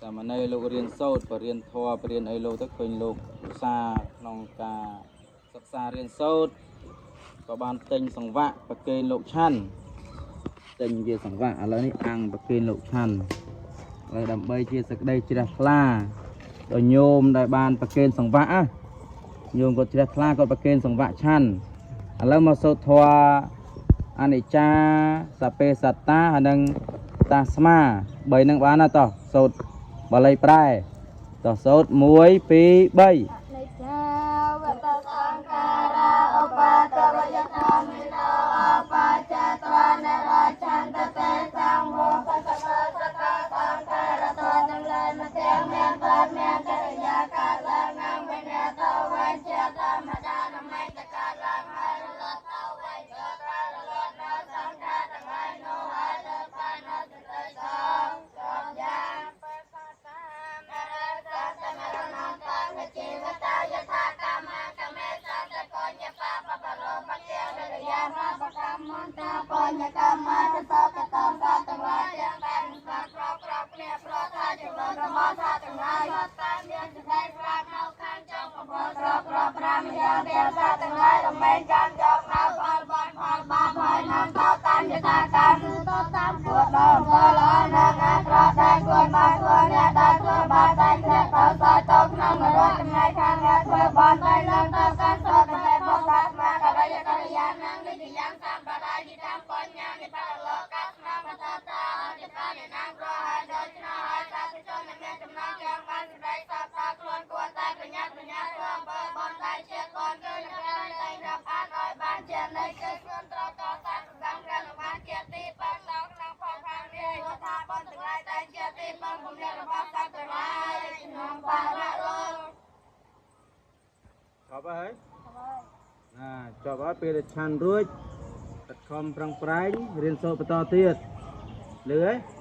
សាមណេរលោករៀនសូត្របរៀនធម៌បរៀនអីលោកទៅឃើញលោកឧស្សាហ៍ក្នុងការសិក្សារៀនសូត្រក៏បានទិញសង្វាក់ប្រគេនលោកឆាន់ទិញជាសង្វាក់ឥឡូវនេះអាំងប្រគេនលោកឆាន់ឥឡូវដើម្បីជាសក្តីជ្រះថ្លាដល់ញោមដែលបានប្រគេនសង្វាក់ណាញោមគាត់ជ្រះថ្លាគាត់ប្រគេនសង្វាក់ឆាន់ឥឡូវមកសូត្រធម៌អនិច្ចាសពេសត្តាហើយនិងតាស្មាបីនឹងបានណាតោះសូត្របាលីប្រែតោះសូត្រ1 2 3 និច្ចាវតសង្ខារាឧបាតវយធម្មិណោអបាចត្វានរាចន្តតេសង្វបសវសកសង្ខារតទាំងឡាយមកទាំងមានបាតមានកិរិយាកើតឡើងនាមវិញ្ញាតវេជាធម្មតានមេតកើតឡើងហើយរលត់ទៅវិញក៏កើតរលត់នៅសង្ខារទាំងឡាយនោះហើយលើបាននៅសតិសងគ្រប់យ៉ាងបេសតាមរសសមរណន្តងជីវតាយថាកម្មកមេសន្តកញ្ញបាបបរោបជារិយាបកម្មន្តាបញ្ញកម្មតសកតសទាំងឡាយទាំងតែបានក្របក្របគ្នាប្រថាចំនួនរបស់ថាទាំងឡាយតាមមានសេចក្តីប្រាប់នៅខាងចុងកបលក្របក្រប5យ៉ាងទាំងសទាំងឡាយរមែងចាំយកនៅផលបនផលបាបហើយនាំតតាមយថាកម្មគឺតតាមគួរដល់អំពើល្អណាស់អាក្រក់ដែលខ្លួនបានធ្វើអ្នកដែលធ្វើបាបតែធ្លាក់ទៅសោយទៅក្នុងនរកចំណែកខាងអ្នកធ្វើបន់តែឡើងទៅកាន់សុគតិភពសាស្មាករយករយានងនិយយ៉ាងសម្បរាយតាមបញ្ញានិបរលោកស្មាមតតាអតិបានិនាងប្រហើយដូច្នោះហើយសាធុជនដែលមានចំណងចង់បានសេចក្តីសពដល់ខ្លួនគួរតែប្រញាប់ប្រញាល់ធ្វើអំពើបន់តែជាកូនគឺនឹងតែរាប់អានឲ្យបានជានៃគឺខ្លួនត្រូវកសាងសកម្មការបានជាទីពឹងដល់ក្នុងផងខាងនេះព្រោះថាបន់ទាំងឡាយតែជាទីពឹងគំនិតរបស់សត្វទាំងឡាយក្នុងបរលោក ចប់ហើយណាចប់ហើយពេលដែលឆាន់រួចបិទខំប្រឹងប្រែងរៀនសូត្របន្តទៀតលឺហ៎?